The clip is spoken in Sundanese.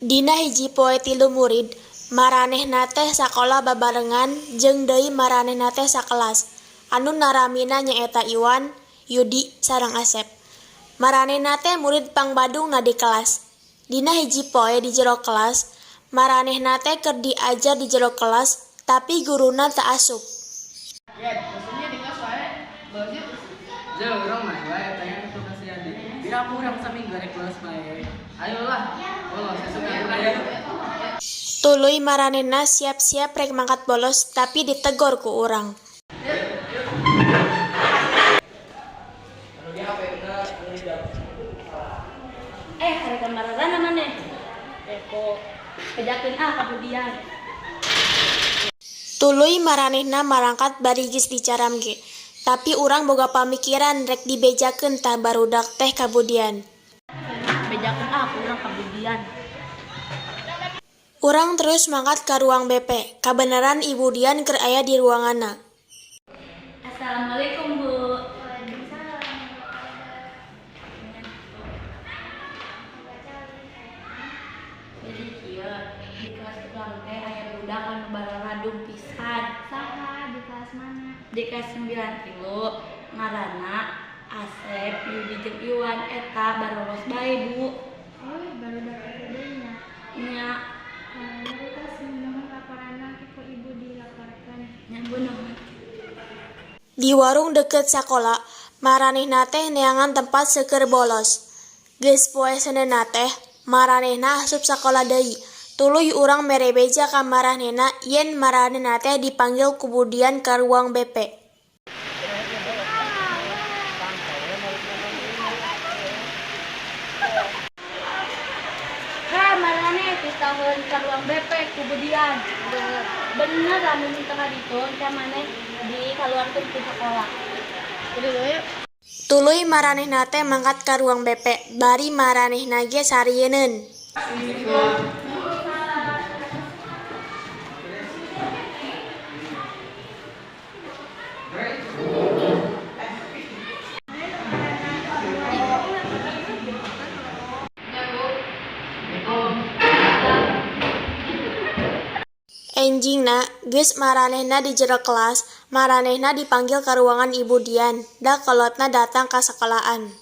Dina hiji poe tilu murid maranehna teh sakola babarengan jeung deui maranehna teh sakelas, anu naramina nyaeta Iwan, Yudi sareng Asep. Maranehna teh murid pangbadungna di kelas. Dina hiji poe di jero kelas, maranehna teh keur diajar di jero kelas, tapi guruna teu asup. Tuluy maranehna siap-siap rek mangkat bolos tapi ditegor ku urang. Eh, arek ka marana maneh? Kepo. Bejakeun ah ka Bu Dian. Tuluy maranehna marangkat bari geus dicaram ge, tapi urang boga pamikiran rek dibejakeun tah barudak teh ka Bu Dian. Bejakeun ah ku urang ka Bu Dian. Urang terus mangkat ka ruang BP, kabeneran Ibu Dian keur aya di ruanganna. Assalamualaikum, Bu. Waalaikumsalam. Jadi kieu, di kelas urang teh aya budak anu bararadung pisan. Saha, di kelas mana? Di kelas 9 tilu, ngaranna Asep, Yudi jeung Iwan, eta barolos bae, Bu. Oh, barudak eta deui nya. Nya. Nyaritos, nuhun laporanna, ku Ibu dilaporkeun. Nya, Bu, nuhun. Di warung deukeut sakola, maranehna teh neangan tempat seukeurna bolos. Geus poe Senenna teh, maranehna asup sakola deui. Tuluy urang mere beja ka maranehna yen maranehna teh dipanggil ku Bu Dian ka ruang BP. Heh, maraneh pistaheun ka ruang BP ku Bu Dian. Bener, lamun teu ka ditu engke maneh dikaluarkeun ti sakola. Tuluy maranehna teh mangkat ka ruang BP, bari maranehna ge sarieun. Enjingna, geus maranehna di jero kelas, maranehna dipanggil ka ruangan Ibu Dian, da kolotna datang ka sakolahan.